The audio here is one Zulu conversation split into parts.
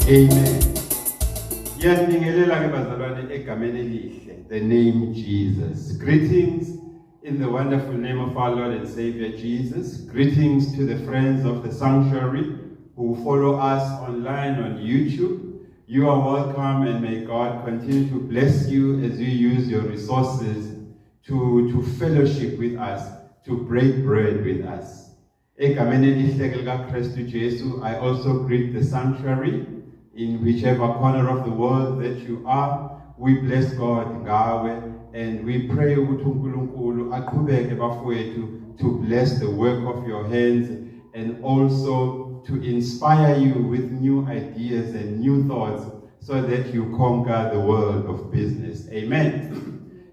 Amen. Ngiyanibingelela ke bazalwane egameni elihle, the name Jesus. Greetings in the wonderful name of our Lord and Savior Jesus. Greetings to the friends of the sanctuary who follow us online on YouTube. You are welcome, and may God continue to bless you as you use your resources to fellowship with us, to break bread with us. Egameni elihle likaKristu Jesu, I also greet the sanctuary in whichever corner of the world that you are. We bless God ngawe and we pray ukuthi uNkulunkulu aqhubeke, bafowethu, to bless the work of your hands and also to inspire you with new ideas and new thoughts so that you conquer the world of business. Amen.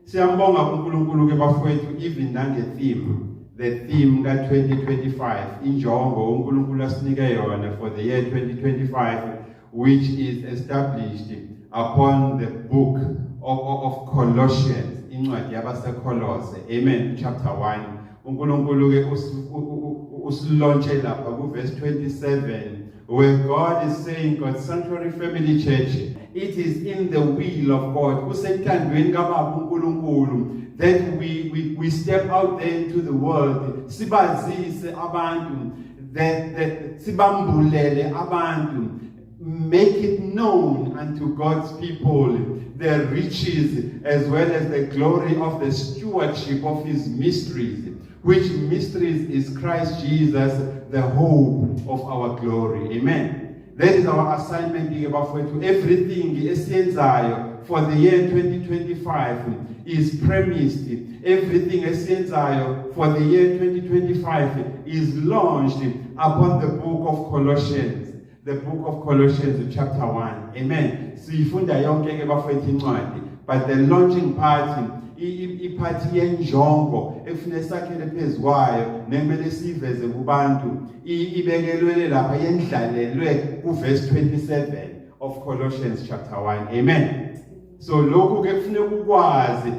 Siyambonga uNkulunkulu ke bafowethu, even nange theme, the theme ka 2025, injongo uNkulunkulu asinike yona for the year 2025, which is established upon the book of Colossians, incwadi yabaseKolose, amen, chapter 1. uNkulunkulu ke usilaunche lapha ku verse 27, where God is saying, God Sanctuary Family Church, it is in the will of God, kusentandweni kaBaba uNkulunkulu, that we step out there into the world, sibazise abantu, that sibambulele abantu, make it known unto God's people the riches as well as the glory of the stewardship of his mysteries, which mysteries is Christ Jesus, the hope of our glory. Amen. That is our assignment ke bafowethu. Everything esiyenzayo for the year 2025 is premised, everything esiyenzayo for the year 2025 is launched upon the book of Colossians, the book of Colossians chapter 1. Amen. Siyifunda yonke ke bafowethu incwadi, but the launching party, ipart yenjongo ekufanele sakhele phezukwayo nekumele siveze kubantu, ibekelwe lapha, yendlalelwe ku verse 27 of Colossians chapter 1. Amen. So lokhu ke kufuneka ukwazi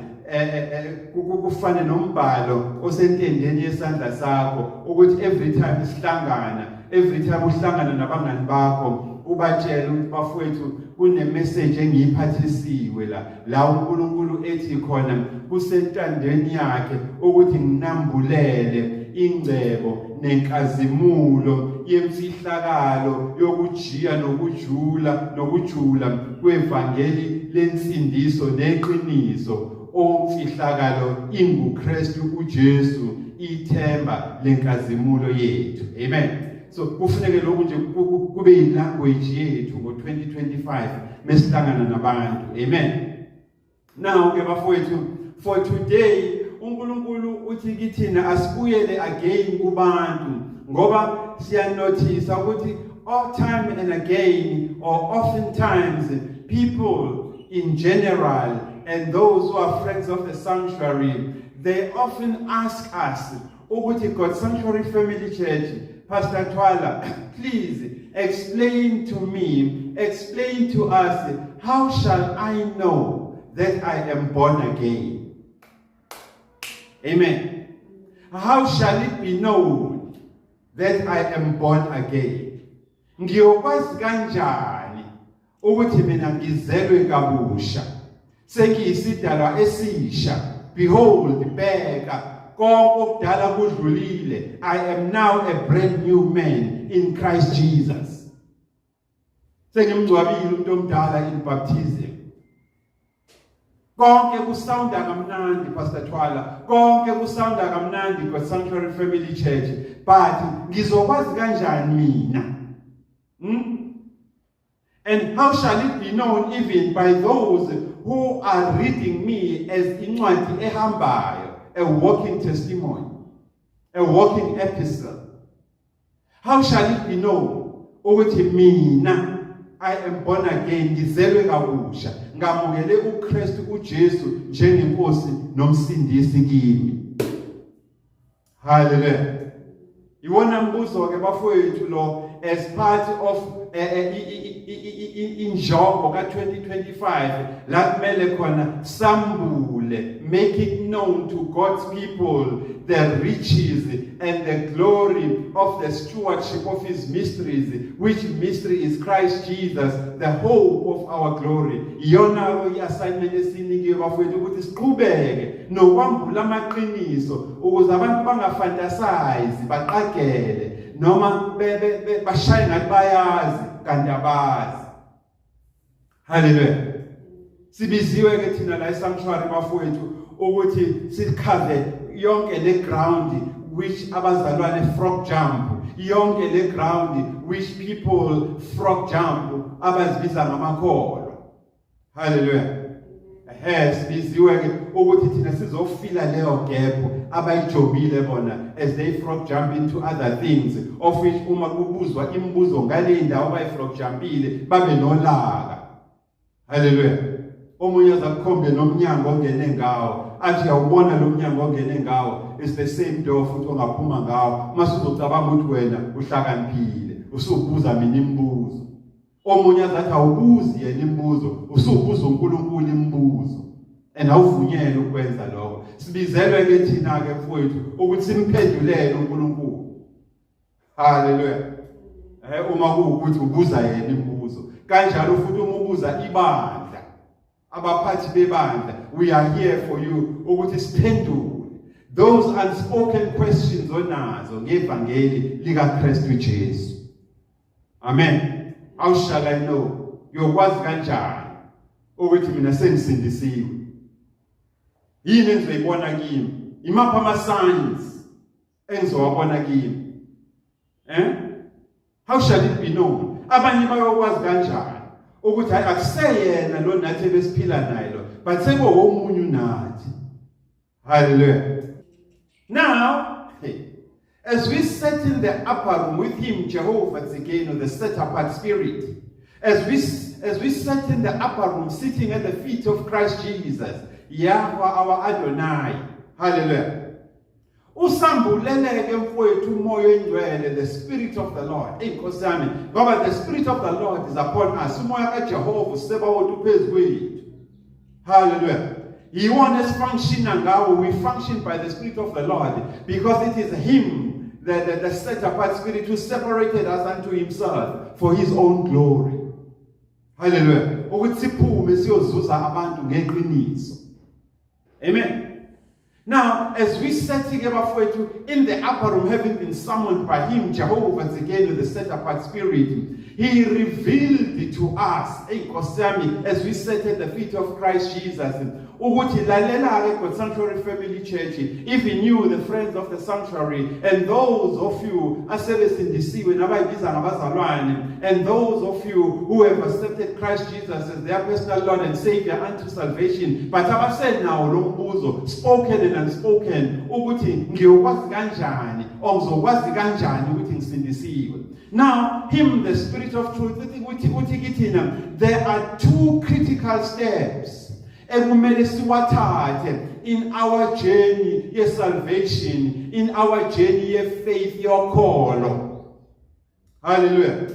kufane nombhalo osentendeni yesandla sakho, ukuthi every time sihlangana, every time uhlangana nabangani bakho, ubatshele ukuthi, "Bafowethu, kune message engiyiphathisiwe la, la uNkulunkulu ethi khona kusentandeni yakhe ukuthi nginambulele ingcebo nenkazimulo yemfihlakalo yokujiya nokujula kwevangeli lensindiso neqiniso, omfihlakalo inguKristu uJesu, ithemba lenkazimulo yethu." Amen. So kufuneke lokhu nje kube yilanguage yethu ngo2025 mesihlangana nabantu. Amen. Now ke bafowethu, for today uNkulunkulu uthi kithina asibuyele again kubantu, ngoba siyanothisa ukuthi all time and again, or oftentimes, people in general and those who are friends of the sanctuary, they often ask us ukuthi, "God Sanctuary Family Church, Pastor Twala, please explain to me, explain to us, how shall I know that I am born again?" Amen. How shall it be known that I am born again? Ngiyokwazi kanjani ukuthi mina ngizelwe kabusha, sengiyisidalwa esisha? Behold, bheka, konke okudala kudlulile. I am now a brand new man in Christ Jesus. Sengimngcwabile umuntu omdala in baptism. Konke kusounda kamnandi, Pastor Twala, konke kusounda kamnandi, God Sanctuary Family Church, but ngizokwazi kanjani mina? And how shall it be known even by those who are reading me as incwadi ehambayo, a walking testimony, a walking epistle? How shall it be known ukuthi mina I am born again, ngizelwe kabusha, ngamukele uKristu uJesu njengenkosi nomsindisi kimi? Hallelujah. Iwona mbuzo ke bafowethu lo. as part of injongo ka-2025 la kumele khona sambule, make it known to God's people the riches and the glory of the stewardship of his mysteries, which mystery is Christ Jesus, the hope of our glory. Iyona i-assignment esinikiwe, bafowethu, ukuthi siqhubeke nokwambula amaqiniso ukuze abantu bangafantasize, baqagele noma bashaye ngathi bayazi kanti abazi. Haleluya. Sibiziwe ke thina la esanctuary, bafowethu, ukuthi sicover yonke le ground which abazalwane frog jump, yonke le ground which people frog jump abazibiza ngamakholwa. Haleluya. Sibiziwe ke ukuthi thina sizofilla leyo gap abayijobile bona as they frog jump into other things, of which uma kubuzwa imibuzo ngale ndawo abayifrog jumpile babe nolaka. Haleluya. Omunye azakukhombe nomnyango ongene ngawo, athi, "Uyawubona lo mnyango ongene ngawo is the same door futhi ongaphuma ngawo." Mase uzocabanga ukuthi wena uhlakaniphile, usubuza mina imibuzo. Omunye azathi awubuzi yena imibuzo, usubuza uNkulunkulu imibuzo, and awuvunyelwe ukwenza lokho. Sibizelwe ke thina ke, mfowethu, ukuthi simphendulele uNkulunkulu. Haleluya. Uma kuwukuthi ubuza yena imibuzo kanjalo futhi, uma ubuza ibandla, abaphathi bebandla, we are here for you ukuthi siphendule those unspoken questions onazo ngevangeli likaKristu Jesu. Amen. How shall I know? Ngiyokwazi kanjani ukuthi mina sengisindisiwe? Yini engizoyibona kimi? Imaphi ama signs engizowabona kimi? How shall it be known? Abanye bayokwazi kanjani ukuthi hayi, akuseyena lo nathi ebesiphila naye lo, but sekuwomunye unathi? Hallelujah. Now, hey, as we sat in the upper room with him, Jehovah Tsidkenu, the set apart spirit, as we sat in the upper room, sitting at the feet of Christ Jesus, Yahweh our Adonai, hallelujah. Usambuleleke, mfowethu, uMoya oNgcwele, the spirit of the Lord. Ey Nkosi yami, ngoba the spirit of the Lord is upon us. Umoya kaJehova usebawoti uphezu kwethu. Hallelujah. Yiwona esifunctiona ngawo. We function by the spirit of the Lord because it is him, the set apart spirit, who separated us unto himself for his own glory. Hallelujah. Ukuthi siphume siyozuza abantu ngeqiniso. Amen. Now, as we sat together, bafowethu, in the upper room, having been summoned by him, Jehovah again, the set apart spirit, he revealed to us, hey Nkosi yami, as we sat at the feet of Christ Jesus, ukuthi lalela-ke, God Sanctuary Family Church, even you, the friends of the sanctuary, and those of you asebesindisiwe nabayibiza ngabazalwane, and those of you who have accepted Christ Jesus as their personal Lord and Savior unto salvation, but abasenawo lo mbuzo, spoken and unspoken, ukuthi ngiyokwazi kanjani or ngizokwazi kanjani ukuthi ngisindisiwe. Now, him, the spirit of truth, uthi kithina there are two critical steps ekumele siwathathe in our journey ye salvation, in our journey ye faith, yokholo. Hallelujah.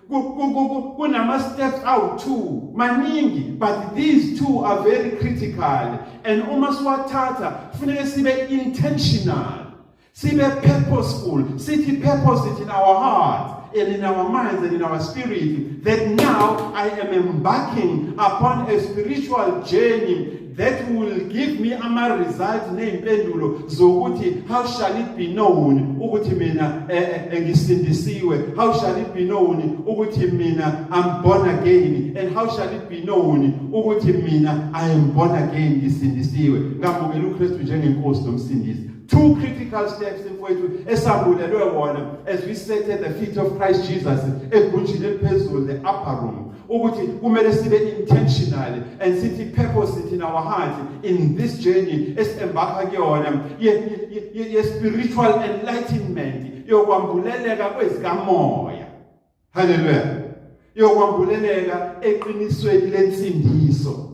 Kunama steps awu-two, maningi, but these two are very critical, and uma siwathatha kufuneka sibe intentional, sibe purposeful, sithi purpose it in our heart and in our minds and in our spirit that now I am embarking upon a spiritual journey that will give me ama results nezimpendulo zokuthi how shall it be known ukuthi mina ngisindisiwe, how shall it be known ukuthi mina I'm born again, and how shall it be known ukuthi mina I am born again, ngisindisiwe, ngamukela uKristu njengenkosi nomsindisi. Two critical steps, mfowethu, esambulelwe wona as we sat at the feet of Christ Jesus egunjini eliphezulu, the upper room, ukuthi kumele sibe intentional and sithi purpose it in our heart in this journey esi-embarka kuyona ye spiritual enlightenment, yokwambuleleka kwezikamoya. Hallelujah. Yokwambuleleka eqinisweni lensindiso.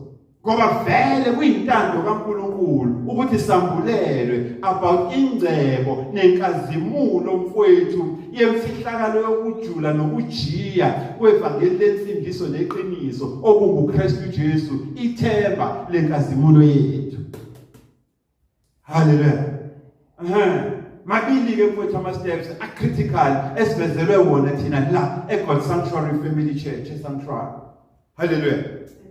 Ngoba vele kuyintando kaNkulunkulu ukuthi sambulelwe about ingcebo nenkazimulo, mfowethu, yemfihlakalo yokujula nokujiya kwevangeli lensindiso neqiniso, okunguKristu Jesu, ithemba lenkazimulo yethu. Haleluya. Mabili ke, mfowethu, ama steps a critical esivezelwe wona thina la eGod Sanctuary Family Church, eSanctuary. Haleluya.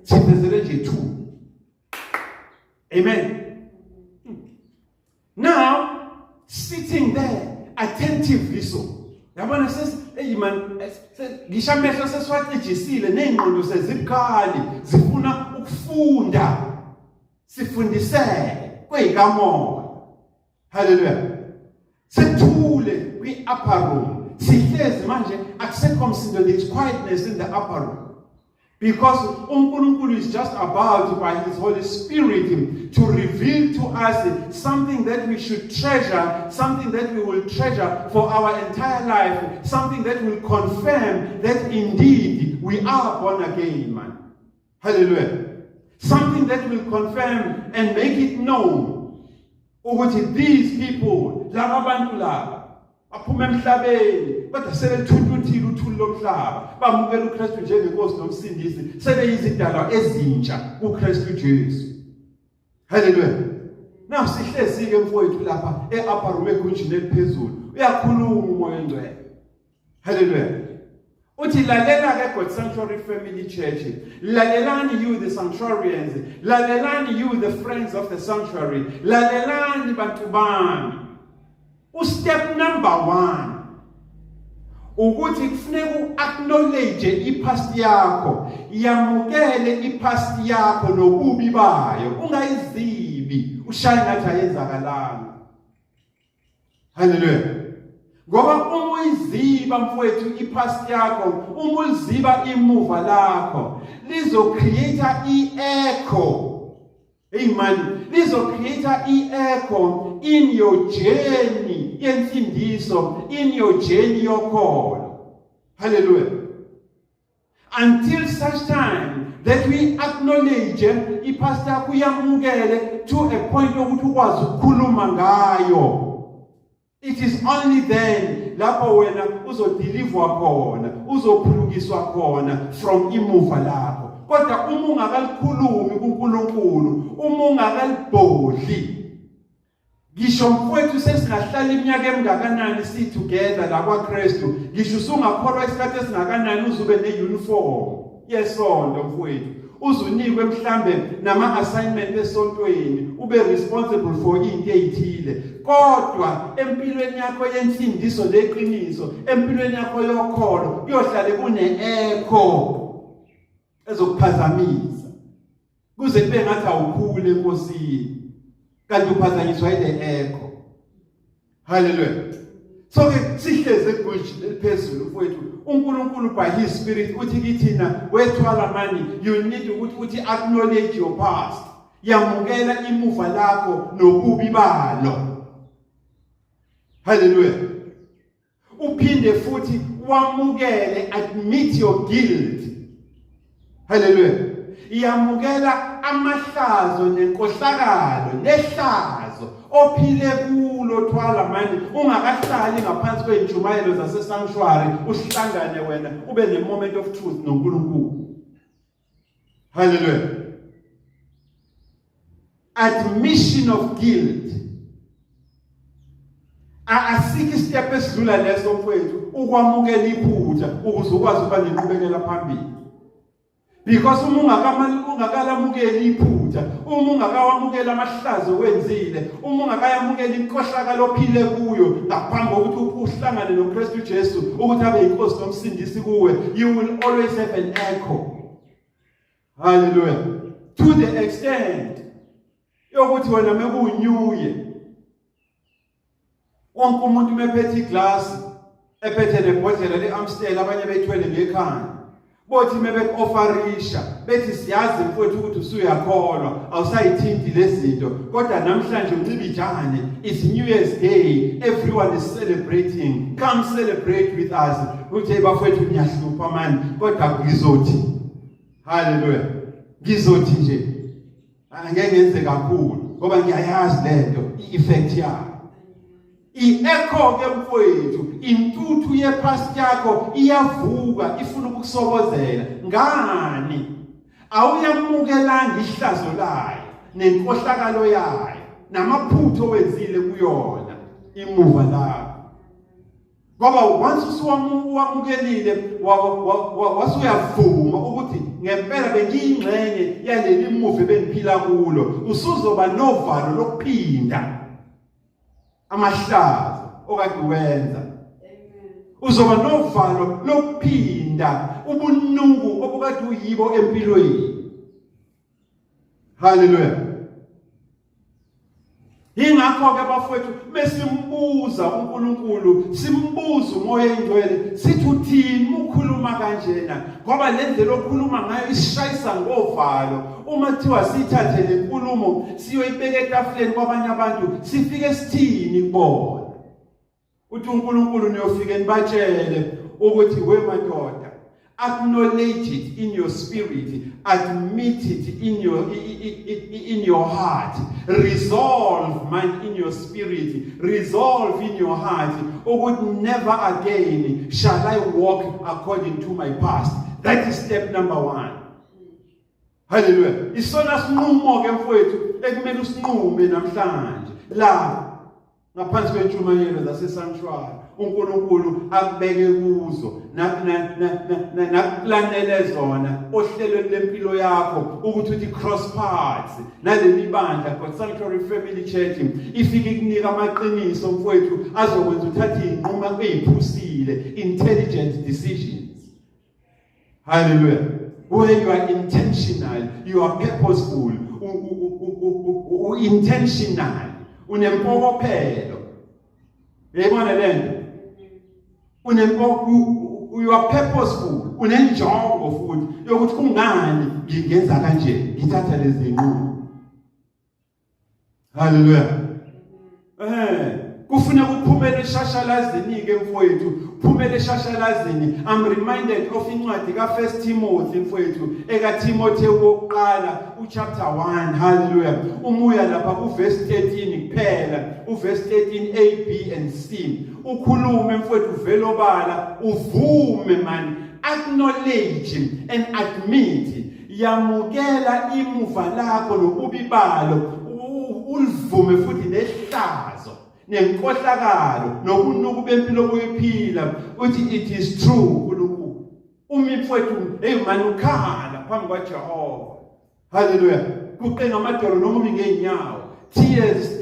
Sivezelwe nje two. Amen. Now sitting there attentively, so yabona sesi, hey man, ngisho amehlo sesiwacijisile, nezingqondo sezibukhali, zifuna ukufunda, sifundiseke kweyikamoya. Haleluya. Sethule kwi-upper room, sihlezi manje, akusekho msindo. There is quietness in the upper room because uNkulunkulu is just about, by his Holy Spirit, to reveal to us something that we should treasure, something that we will treasure for our entire life, something that will confirm that indeed we are born again, man. Hallelujah. Something that will confirm and make it known ukuthi these people, laba bantu laba baphuma emhlabeni, kodwa sebethuntuthile uthuli lomhlaba, bamukela uKristu njengenkosi nomsindisi, sebeyizidalwa ezintsha kuKristu Jesu. Haleluya. Now sihlezi ke, mfowethu, lapha e-upper room, egunjini eliphezulu, uyakhuluma uMoya oNgcwele. Haleluya. Uthi, lalela ke, God Sanctuary Family Church. Lalelani, you the sanctuarians. Lalelani, you the friends of the sanctuary. Lalelani, bantu bami. Ustep number 1 ukuthi kufuneka uacknowledge ipast yakho, yamukele ipast yakho nobubi bayo, ungayizibi, ushaye ngathi ayenzakalanga. Haleluya. Ngoba uma uyiziba, mfowethu, ipast yakho, uma uliziba imuva lakho, lizo-create i-echo. Amen. Lizo-create i-echo in your journey yensindiso, in your journey yokholo. Hallelujah. Until such time that we acknowledge ipast yakho, uyamukele to a point yokuthi ukwazi ukukhuluma ngayo. It is only then lapho wena uzodeliverwa khona, uzophulukiswa khona from imuva lakho. Kodwa uma ungakalikhulumi kuNkulunkulu, uma ungakalibhodli, ngisho, mfowethu, sesingahlala iminyaka emingakanani si together la kwaKristu, ngisho usungakholwa isikhathi esingakanani, uzube neuniform yesonto, mfowethu, uzunikwe mhlambe nama assignment esontweni, ube responsible for into ezithile, kodwa empilweni yakho yensindiso leqiniso, empilweni yakho yokholo, kuyohlale kune echo ezokuphazamisa kuze kube ngathi awukhule enkosini, kanti uphazanyiswa ile echo. Haleluya. So ke sihleze egunjini eliphezulu, mfowethu, uNkulunkulu by his Spirit uthi kithina, wethwala mani, you need ukuthi uthi acknowledge your past, yamukela imuva lakho nobubi balo. Haleluya. Uphinde futhi wamukele, admit your guilt. Haleluya. Yamukela amahlazo nenkohlakalo nehlazo ophile kulo, thwala manje, ungakahlali ngaphansi kwey'ntshumayelo zase-sanctuary, uhlangane wena ube ne-moment of truth noNkulunkulu. Haleluya. Admission of guilt, asikho istep esidlula leso, mfowethu, ukwamukela iphutha ukuze ukwazi ukuba nenqubekela phambili, because uma ungakalamukeli iphutha, uma ungakawamukeli amahlazo wenzile, uma ungakayamukeli inkohlakalo ophile kuyo ngaphambi kokuthi uhlangane noKristu Jesu ukuthi abe yinkosi nomsindisi kuwe, you will always have an echo. Hallelujah. To the extent yokuthi wena mekuwu-New Year, wonke umuntu mephethe iglasi, ephethe nebhodlela le-Amstel, abanye bethwele ngekhanda, bothi mebeku-offerisha bethi, "Siyazi, mfowethu, ukuthi usuyakholwa, awusayithinti lezi zinto, kodwa namhlanje uncibijane, it's New Year's Day, everyone is celebrating, come celebrate with us." Uthi, "Bafowethu, niyahlupha mani, kodwa ngizothi, haleluya, ngizothi nje Angeke ngenze kakhulu ngoba ngiyayazi lento i-effect yayo. I-echo ke mfowethu, intuthu ye-past yakho iyavuka ifuna ukukusobozela. Ngani? Awuyamukelanga ihlazo layo nenkohlakalo yayo namaphutha owenzile kuyona imuva lakho. Ngoba once usuwamukelile wasuyavuma ukuthi ngempela bengiyingxenye yaleli muvi bengiphila kulo, usuzoba novalo lokuphinda amahlazo okade wenza. Uzoba novalo lokuphinda ubunuku obukade uyibo empilweni. Haleluya. Ingakho ke bafowethu besimbuza uNkulunkulu, simbuza uMoya oNgcwele, sithi uthini ukhuluma kanjena? Ngoba le ndlela okhuluma ngayo isishayisa ngovalo. Uma kuthiwa sithathe le nkulumo siyoyibeka etafuleni kwabanye abantu, sifike sithini kubona? Uthi uNkulunkulu niyofike nibatshele ukuthi we madoda, acknowledge it in your spirit, admit it in your heart, resolve man in your spirit, resolve in your heart ukuthi never again shall I walk according to my past. That is step number 1. Haleluya. Isona sinqumo ke mfowethu ekumele usinqume namhlanje la ngaphansi kwentshumayelo zase-sanctuary uNkulunkulu akubeke kuzo nakuplanele zona ohlelweni lempilo yakho ukuthi uthi cross paths naleli bandla God Sanctuary Family Church ifike ikunika amaqiniso mfowethu azokwenza uthathe izinqumo eziphusile, intelligent decisions. Hallelujah. Where you are intentional, you are purposeful, u-intentional, unempokophelo. Uyayibona lento? You are purposeful, unenjongo futhi yokuthi kungani ngingenza kanje, ngithatha lezi zinqumo. Haleluya. Kufuneka uphumele eshashalazini ke mfowethu, phumele eshashalazini. I'm reminded of incwadi ka 1 Timothy mfowethu, eka Timothy wokuqala uchapter 1. Hallelujah. Umuya lapha ku verse 13 kuphela, u verse 13 A, B and C. Ukhulume mfowethu vele obala, uvume man, acknowledge and admit, yamukela imuva lakho nobubi balo, ulivume futhi nehlazo nenkohlakalo nobunuku bempilo obuyiphila, uthi it is true uNkulunkulu. Uma mfowethu, hey man, ukhala phambi kwaJehova. Haleluya. Kuqinga amadolo noma umi ngeenyawo, tears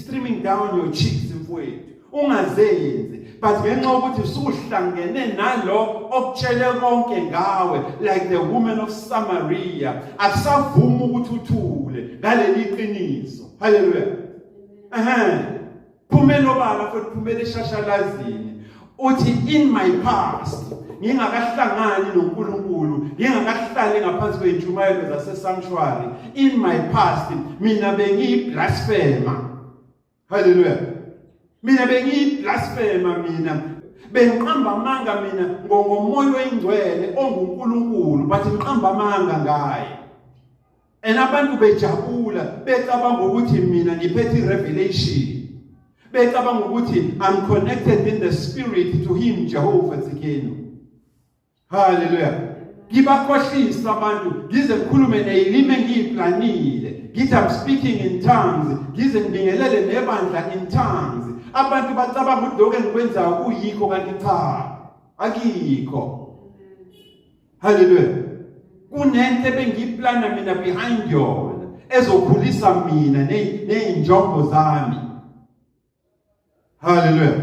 streaming down your cheeks mfowethu, ungazenzi, but ngenxa yokuthi usuhlangene nalo okutshele konke ngawe, like the woman of Samaria, akusavumi ukuthi uthule ngaleli qiniso. Haleluya. Phumela obala futhi, phumela eshashalazini, uthi in my past, ngingakahlangani noNkulunkulu, ngingakahlali ngaphansi kweyintshumayelo zase-sanctuary, in my past mina bengiyi-blasphemer. Haleluya. Mina bengiyi-blasphemer, mina bengiqamba amanga mina ngomoya oyingcwele onguNkulunkulu, but ngiqamba amanga ngaye and abantu bejabula becabanga ukuthi mina ngiphethe i-revelation, becabanga ukuthi I'm connected in the spirit to him, Jehovah Tsidkenu. Haleluya. Ngibakhohlisa abantu ngize ngikhulume nezilimi engiyiplanile, ngithi I'm speaking in tongues, ngize ngibingelele nebandla in tongues. Abantu bacabanga ukuthi lokho engikwenzayo kuyikho, kanti cha, akikho. Haleluya. Kunento ebengiyiplana mina behind yona ezokhulisa mina ney'njongo zami. Haleluya.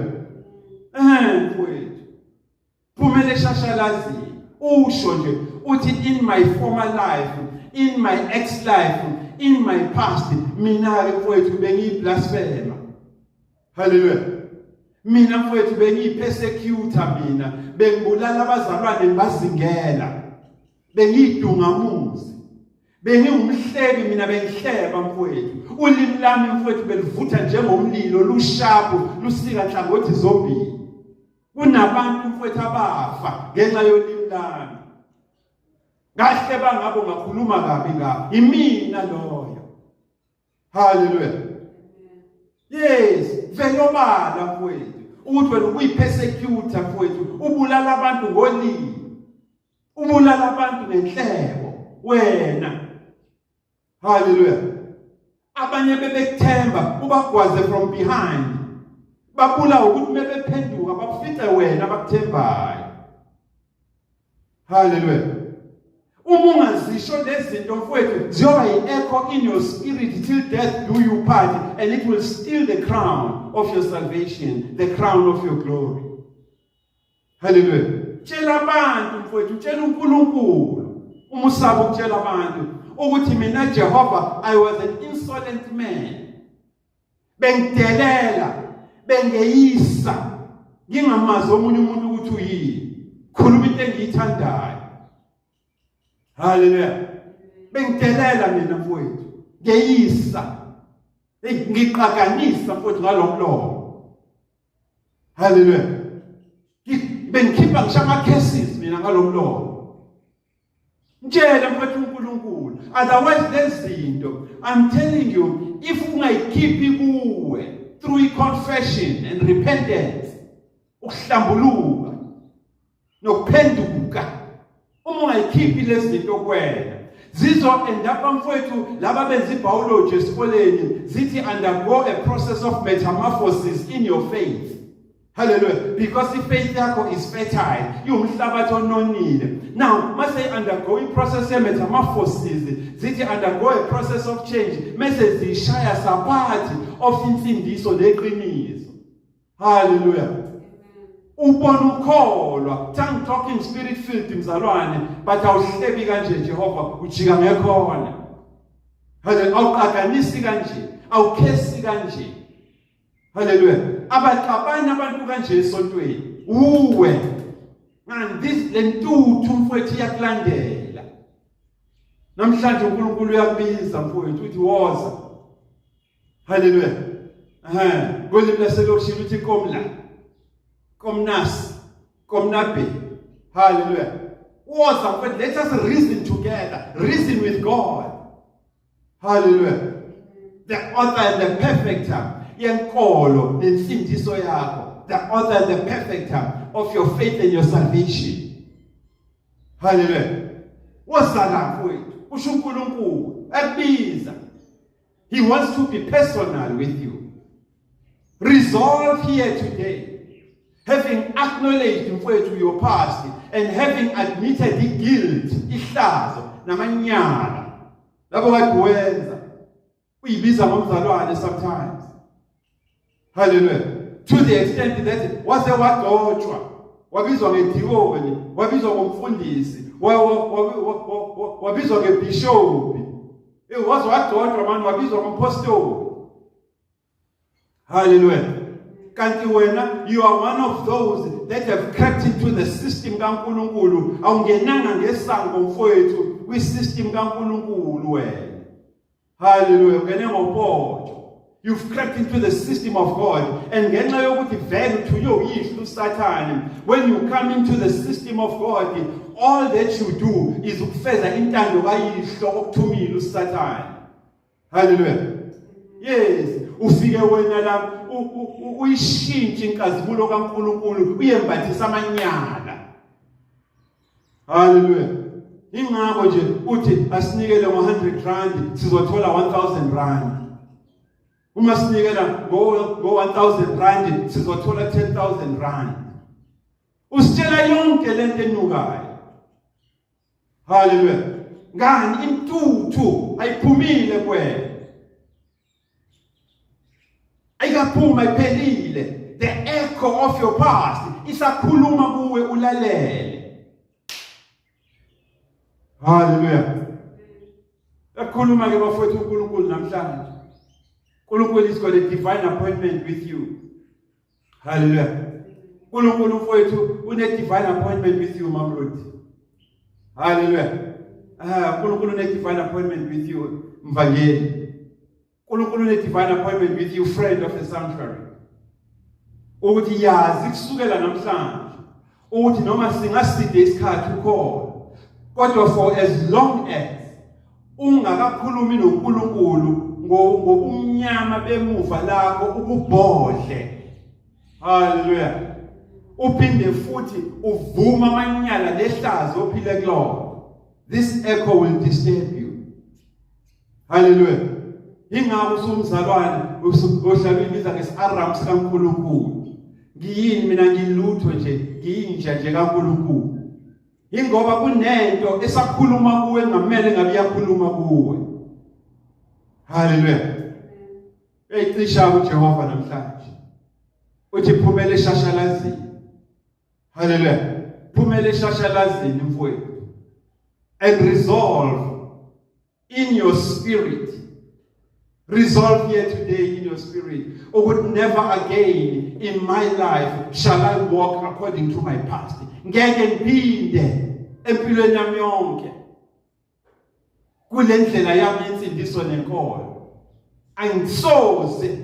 Mfowethu, phumele eshashalazini, usho nje uthi in my former life, in my ex life, in my past, mina-ke mfowethu bengiyi-blasphemer. Haleluya. Mina mfowethu bengiyi-persecutor, mina bengibulala abazalwane, ngibazingela, bengiyidungamuzi, bengiwumhlebi mina, bengihleba mfowethu. Ulimi lami mfowethu belivutha njengomlilo, lushapu, lusika nhlangothi zombili. Kunabantu mfowethu abafa ngenxa yolimi lami. Ngahleba ngabo, ngakhuluma kabi ngabo. Imina loyo. Hallelujah. Yes, velobala mfowethu ukuthi wena ubuyipersecutor mfowethu, ubulala abantu ngolimi, ubulala abantu ngenhlebo wena. Hallelujah. Abanye bebekuthemba ubagwaze from behind. Babulawa ukuthi mebephenduka bakufice wena abakuthembayo. Hallelujah. Uma ungazisho lezi zinto mfowethu ziyoba yi-echo in your spirit till death do you part, and it will steal the crown of your salvation, the crown of your glory. Hallelujah. Tshela abantu mfowethu, tshela uNkulunkulu. Uma usaba ukutshela abantu ukuthi mina Jehova, I was an insolent man. Bengidelela, bengeyisa, ngingamazi omunye umuntu ukuthi uyini. Khuluma into engiyithandayo. Hallelujah. Bengidelela mina mfowethu, ngeyisa. Hey, ngiqakanisa mfowethu ngalomlomo. Hallelujah. Bengikhipha ngisho ama curses mina ngalomlomo. Mtshele mfowethu uNkulunkulu. Otherwise lezinto, I'm telling you, if ungayikhiphi kuwe through confession and repentance, ukuhlambuluka nokuphenduka, uma ungayikhiphi lezi zinto kuwena, zizo end up mfowethu, laba benza ibiology esikoleni zithi undergo a process of metamorphosis in your faith. Hallelujah. Because ifaith yakho is fertile, iwumhlabathi ononile. Now mase undergo i-process ye-metamorphosis, zithi undergo a process of change, mase zishaya saphathi of insindiso neqiniso. Hallelujah. Ubona ukholwa, tongue talking, spirit filled mzalwane, but awuhlebi kanje Jehova, ujika ngekhona. Hallelujah. Awuqaganisi kanje, awukhesi kanje. Hallelujah. Abaxabani abantu kanje esontweni. Uwe. And this lentuthu mfowethu iyakulandela. Namhlanje uNkulunkulu uyakubiza mfowethu, uthi woza. Hallelujah. Eh, ngolimi laselokishini uthi komla. Komnas, komnabe. Hallelujah. Woza mfowethu, let us reason together, reason with God. Hallelujah. The author and the perfecter yenkolo nensindiso yakho. The author and the perfecter of your faith and your salvation. Hallelujah. Woza la mfowethu, usho uNkulunkulu ekubiza. He wants to be personal with you. Resolve here today, having acknowledged mfowethu your past and having admitted the guilt, ihlazo namanyala lapho kade wenza, uyibiza ngomzalwane sometimes. Hallelujah. To the extent that waze wagcotshwa, wabizwa ngedikoni, wabizwa ngomfundisi, wabizwa ngebhishobhi, waze wagcotshwa mani, wabizwa ngompostoli. Hallelujah. Kanti wena you are one of those that have crept into the system kaNkulunkulu. Awungenanga ngesango mfowethu kwi-system kaNkulunkulu wena. Hallelujah. Ungene ngopotsho. You've crept into the system of God, and ngenxa yokuthi vele uthunywe uyihlo uSathane, when you come into the system of God, all that you do is ukufeza intando kayihlo okuthumile uSathane. Hallelujah. Yes, ufike wena la uyishintshe inkazimulo kaNkulunkulu, uyembathisa amanyala. Hallelujah. Ingakho nje uthi asinikele ngo100 rand sizothola 1000 rand. Uma sinikela ngo 1000 rand sizothola 10,000 rand. Usitshela yonke lento enukayo. Hallelujah. Ngani intuthu ayiphumile kuwena? Ayikaphuma, iphelile. The echo of your past isakhuluma kuwe ulalele. Hallelujah. Ekhuluma ke bafowethu uNkulunkulu namhlanje. uNkulunkulu is got a divine appointment with you. Hallelujah. uNkulunkulu mfowethu une divine appointment with you, Mamrudi. Hallelujah. Ah, uNkulunkulu une divine appointment with you, Mvangeli. uNkulunkulu une divine appointment with you, friend of the sanctuary. Ukuthi yazi kusukela namhlanje ukuthi noma singaside isikhathi ukhona, kodwa for as long as ungakakhulumi noNkulunkulu. Ngobumnyama bemuva lakho ukubhodle. Haleluya. Uphinde futhi uvuma amanyala lehlazo ophile kulona. This echo will disturb you. Haleluya. Ingakho usumzalwane ohlala uyibiza ngesi-Aram sikaNkulunkulu. Ngiyini mina? Ngilutho nje, ngiyinja nje kaNkulunkulu. Ingoba kunento esakhuluma kuwe ngamele ngabe iyakhuluma kuwe. Haleluya. Eyicisha uJehova namhlanje. Uthi phumele eshashalazini. Haleluya. Phumele eshashalazini, mfowethu. And resolve in your spirit. Resolve here today in your spirit ukuthi never again in my life shall I walk according to my past. Ngeke ngiphinde empilweni yami yonke kule ndlela yami yensindiso nenkolo. Angisoze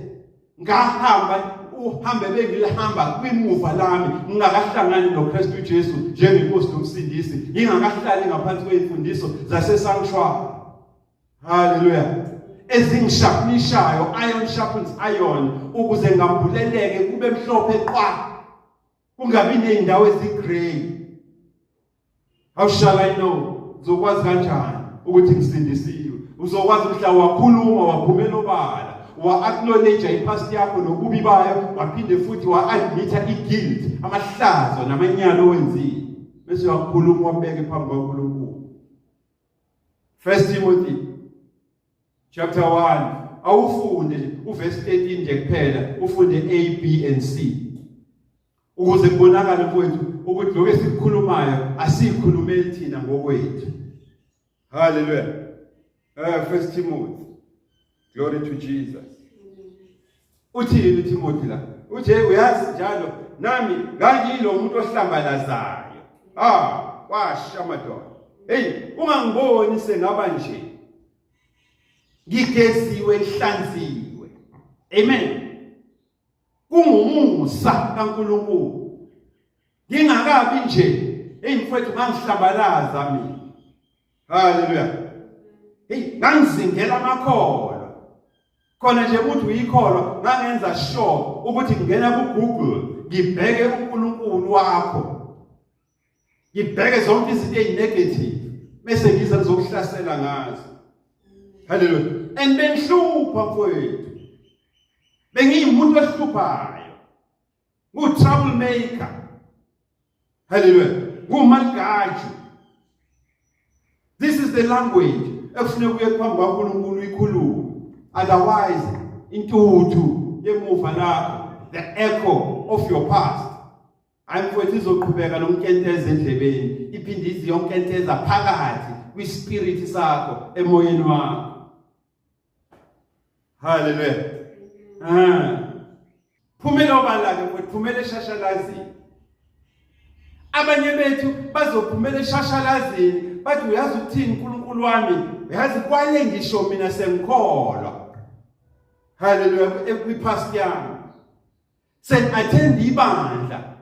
ngahamba uhambe bengilihamba kwimuva lami ngingakahlangani noKristu Jesu njengenkosi nomsindisi, ngingakahlali ngaphansi kwezimfundiso zase-sanctuary. Haleluya. Ezingisharpenishayo, iron sharpens iron, ukuze ngambuleleke kube mhlophe qwa, kungabi nezindawo ezi-grey. How shall I know? Uzokwazi kanjani ukuthi ngisindisiwe? Uzokwazi mhla wakhuluma, waphumela obala, wa-acknowledge i-past yakho nobubi bayo, waphinde futhi wa-admitha i-guilt, amahlazo namanyala owenzile, bese uyakhuluma wabeke phambi kwaNkulunkulu. First Timothy chapter 1, awufunde nje uverse 13 nje kuphela, ufunde A, B and C, ukuze kubonakale, mfowethu, ukuthi lokho esikukhulumayo asikhulumeli thina ngokwethu. Haleluya. First Timothy. Glory to Jesus. Uthini uTimothy la? Uthi, uyazi njalo nami ngangiyilo umuntu ohlambalazayo. Ah, kwasha madoda. Hey, ungangiboni sengaba nje. Ngigeziwe, ngihlanziwe. Amen. Kungumusa kaNkulunkulu. Ngingakabi nje, hey mfowethu, ngangihlambalaza mina. Haleluya. Hey, ngangizingela amakholwa. Khona nje ukuthi uyikholwa, ngangenza sure ukuthi ngingena ku Google ngibheke uNkulunkulu wakho. Ngibheke zonke izinto ezinegative bese ngiza ngizokuhlasela ngazo. Haleluya. And bengihlupha, mfowethu. Bengiyimuntu ohluphayo. Ngu trouble maker. Haleluya. Ngumalgaji. This is the language ekufuneka uye phambi kwaNkulunkulu uyikhulume. Otherwise intuthu yemuva lakho, the echo of your past, hayi mfowethu, izoqhubeka nokunkenteza endlebeni, iphinde ize yonkenteza phakathi kwispirit sakho, emoyeni wakho. Haleluya. Ah, phumela obala ke, mfowethu, phumela eshashalazini. Abanye bethu bazophumela eshashalazini bathi, uyazi ukuthini, uNkulunkulu wami, uyazi kwale ngisho mina sengikholwa, haleluya, kwi-past yami sengi-attend ibandla,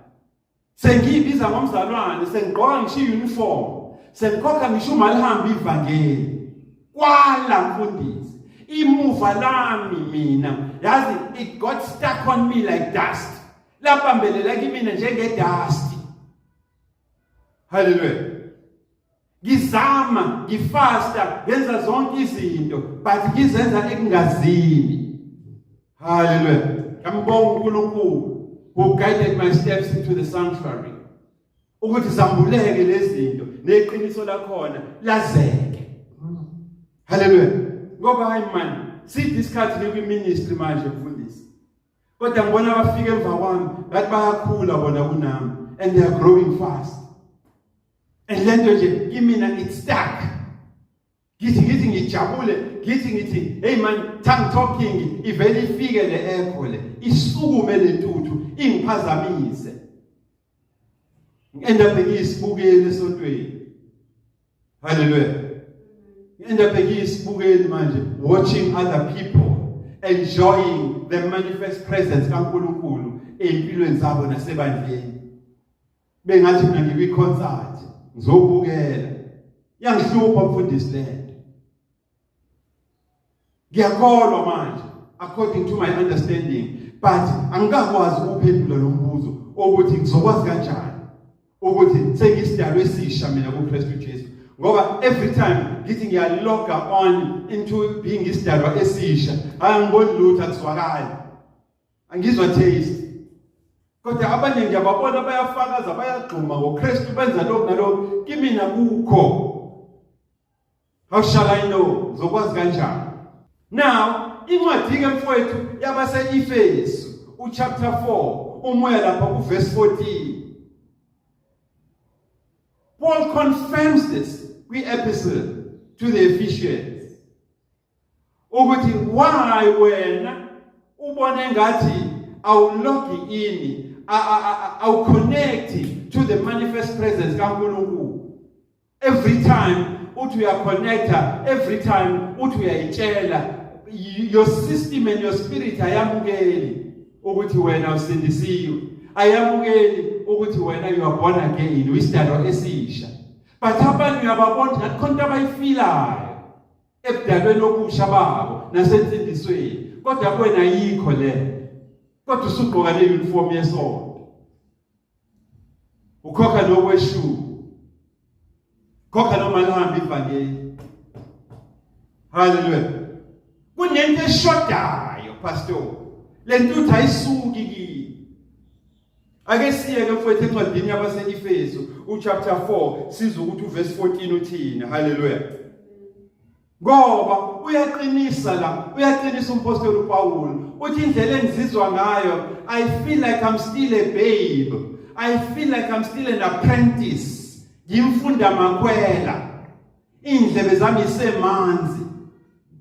sengiyibiza ngomzalwane, sengigqoka ngisho i-uniform, sengikhokha ngisho umali hamba ivangeli, kwala mfundisi, imuva lami mina, yazi, it got stuck on me like dust, labambelela kimina njenge-dust. Haleluya. Ngizama, ngifasta, ngenza zonke izinto, but ngizenza ekungazini. Haleluya. Ngiyambonga uNkulunkulu who guided my steps into the sanctuary ukuthi zambuleke lezi zinto neqiniso lakhona lazeke. Haleluya. Ngoba hayi man, sithi isikhathi ngikwi-ministry manje, mfundisi, kodwa ngibona abafika emva kwami ngathi bayakhula bona kunami, and they are growing fast, and lento nje kimina it's stuck. Ngithi ngijabule, ngithi hey man, tongue talking ivele ifike le echo le, isukume le ntuthu ingiphazamise, ngi-end up ngiyisibukeli esontweni. Haleluya. Ngi-end up ngiyisibukeli manje, watching other people enjoying the manifest presence kaNkulunkulu empilweni zabo nasebandleni, bengathi mina ngikwi-concert ngizobukela. Iyangihlupha, mfundisi, lento. Ngiyakholwa manje according to my understanding, but angikakwazi ukuphendula lo mbuzo ukuthi ngizokwazi kanjani ukuthi sengisidalwe esisha mina kuKristu Jesu, ngoba every time ngithi ngiyaloga on into being isidalwa esisha, angiboni lutho, akuzwakali, angizwa taste. Kodwa abanye ngiyababona bayafakaza, bayagxuma ngoKristu, benza lokhu nalokhu, kimina kukho. How shall I know? Ngizokwazi kanjani? Now, incwadi ke mfowethu yabase-Efesu, uchapter 4, umoya lapha kuverse 14. Paul confirms this kwi-epistle to the Ephesians. Ukuthi why wena ubone ngathi awulogi in, awuconnect to the manifest presence kaNkulunkulu. Every time uthi uyaconnecta, every time uthi uyayitshela, your system and your spirit ayamukeli ukuthi wena usindisiwe, ayamukeli ukuthi wena you are born again, uyisidalwa esisha. But abanye uyababona ngathi khona into abayifilayo ebudalweni obusha babo nasensindisweni, kodwa kuwena ayikho le, kodwa usugqoka le-uniform yesonto, ukhokha nokweshumi, khokha noma lihambe ivangeli. Haleluya. Kunento eshodayo, pastor, le ntuthu ayisuki kimi. Ake siyeke mfowethu encwadini yabase-Efesu uchapter 4, sizwe ukuthi uverse 14 uthini. Haleluya. Ngoba uyaqinisa la, uyaqinisa umpostoli uPaul, uthi indlela engizizwa ngayo, I feel like I'm still a babe, I feel like I'm still an apprentice, ngimfunda makhwela, indlebe zami isemanzi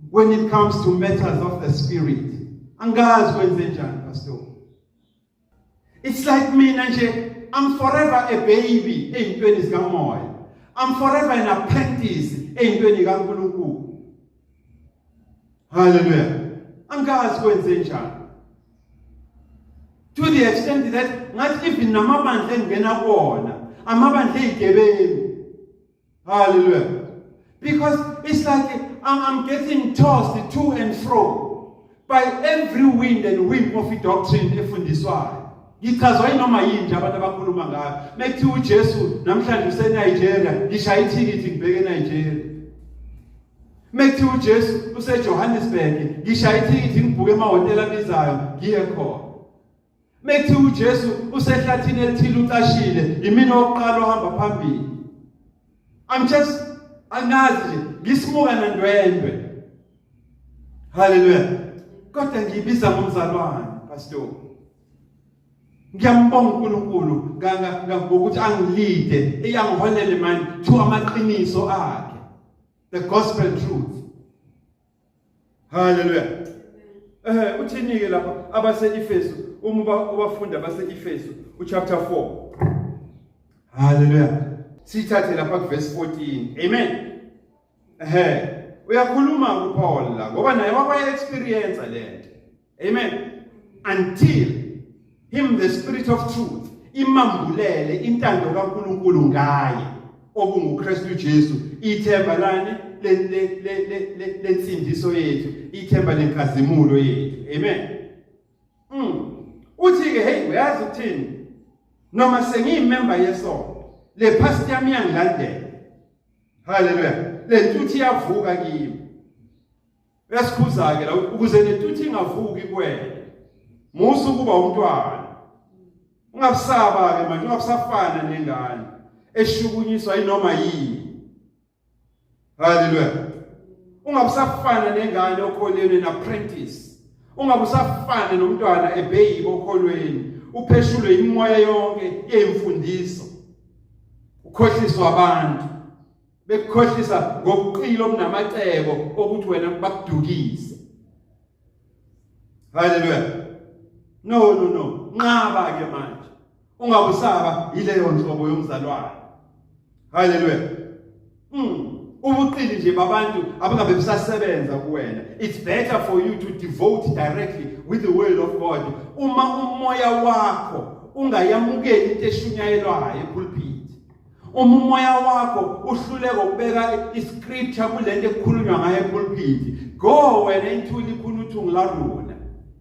when it comes to matters of the spirit. Angazi kwenze njani, pastor. It's like mina nje I'm forever a baby eyintweni zikamoya, I'm forever an apprentice eyintweni kaNkulunkulu. Hallelujah. Angazi kwenze njani, to the extent that ngathi even namabandla engena kuwona, amabandla ezigebengu. Hallelujah. Because it's like I'm getting tossed to and fro by every wind and whim of doctrine efundiswayo. Ngichazwa yinoma yini nje abantu abakhuluma ngayo. Mekuthiwa uJesu namhlanje useNigeria, ngishaya ithikithi ngibheke eNigeria. Mekuthiwa uJesu useJohannesburg, ngishaya ithikithi ngibhuke emahhotela abizayo ngiye khona. Mekuthiwa uJesu usehlathini elithile ucashile, imina oqala ohamba phambili. I'm just, angazi nje, ngisimuka nandwendwe. Hallelujah. Kodwa ngiyibiza ngomzalwane, pastor. Ngiyambonga uNkulunkulu ngokuthi angilide, eyangiholele manje to amaqiniso akhe. The gospel truth. Hallelujah. Uthini ke lapha abase-Efesu, uma ubafunda abase-Efesu uchapter 4. Hallelujah. Sithathe lapha kuverse 14. Amen. Uyakhuluma kuPaul la ngoba naye waye experience lento. Amen. Until him the spirit of truth imambulele intando kaNkulunkulu ngaye okunguKristu Jesu, ithemba lani lensindiso yethu, ithemba lenkazimulo yethu. Amen. Uthi ke, hey, uyazi ukuthini, noma sengiyimember yesonto, le past yami iyangilandela. Haleluya. Le ntuthu iyavuka kimi. Uyasikhuza ke la, ukuze lentuthu ingavuki kuwena, musa ukuba umntwana, ungabusaba ke manje, ungabusafana nengane eshukunyiswa inoma yini. Haleluya. Ungabusafana nengane okholweni, an apprentice, ungabusafana nomntwana ebaby okholweni, upheshulwe imoya yonke yemfundiso, ukhohliswa abantu, bekukhohlisa ngobuqili obunamacebo okuthi wena bakudukise. Haleluya. No, no, no, nqaba ke manje, ungabusaba yileyo nhlobo yomzalwane. Haleluya. Ubuqili nje babantu abangabe busasebenza kuwena. It's better for you to devote directly with the word of God. Uma umoya wakho ungayamukeli into eshunyayelwayo epulpit, uma umoya wakho uhluleka ukubeka iscripture kulento ekukhulunywa ngayo epulpit, Go wena into likhuluthungu la rona.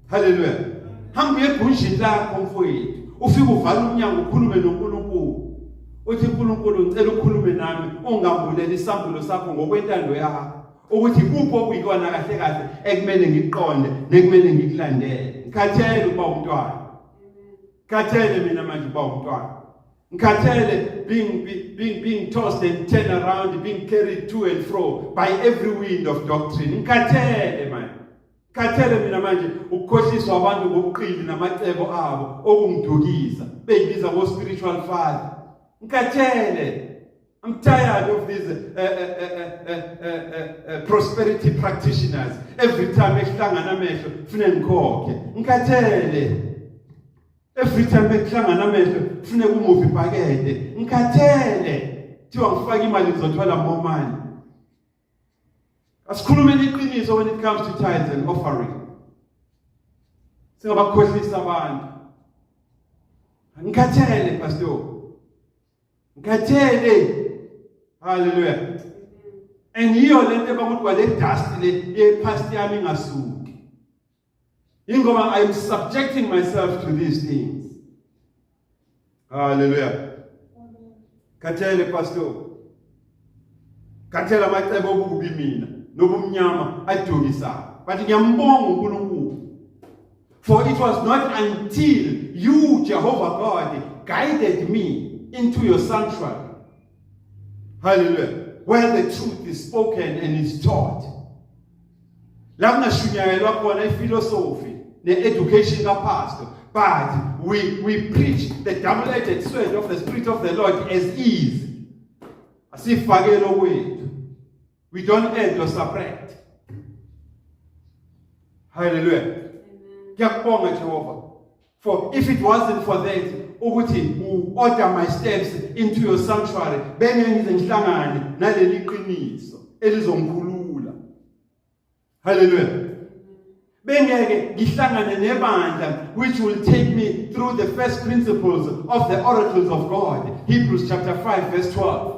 Hallelujah. Hamba uye egunjini lakho mfowethu. Ufike uvala umnyango ukhulume noNkulunkulu. Uthi uNkulunkulu, ngicela ukhulume nami, ungambuleli isambulo sakho ngokwentando yakho. Ukuthi kuphi okuyikona kahle kahle ekumele ngikuqonde nekumele ngikulandele. Ngikhathele ukuba umntwana. Ngikhathele mina manje ukuba umntwana. Ngikhathele being tossed and turned around, being carried to and fro by every wind of doctrine. Ngikhathele manje. Ngikhathele mina manje ukukhohliswa abantu ngobuqili namacebo abo okungidukisa, beyibiza ngo spiritual father. Ngikhathele. I'm tired of these prosperity practitioners. Every time ehlangana amehlo kufune ngikhokhe. Ngikhathele. Every time ekuhlangana amehlo kufune ku-move ibhakede. Ngikhathele. Thiwa ngifaka imali ngizothola more money. Asikhulumeni iqiniso when it comes to tithes and offering. Singabakhohlisa abantu. Ngikhathele, pastor. Ngikhathele. Hallelujah. And yiyo lento ebakuthi kwale dust le ye-past yami ingasuki. Ingoba I'm subjecting myself to these things. Hallelujah. Khathele, pastor. Khathele amacebo obubi mina nobumnyama adukisayo. But ngiyambonga uNkulunkulu. For it was not until you, Jehovah God, guided me into your sanctuary. Hallelujah. Where the truth is spoken and is taught. La kungashunyayelwa khona iphilosophy ne-education kapastor, but we preach the double-edged sword of the Spirit of the Lord as is. Asifakele okwethu. We don't add or subtract. Hallelujah. Ngiyakubonga, Jehova. For if it wasn't for that ukuthi u-order my steps into your sanctuary, bengeke ngize ngihlangane naleli qiniso elizongikhulula. Hallelujah. Bengeke ngihlangane nebandla which will take me through the first principles of the oracles of God. Hebrews chapter 5 verse 12.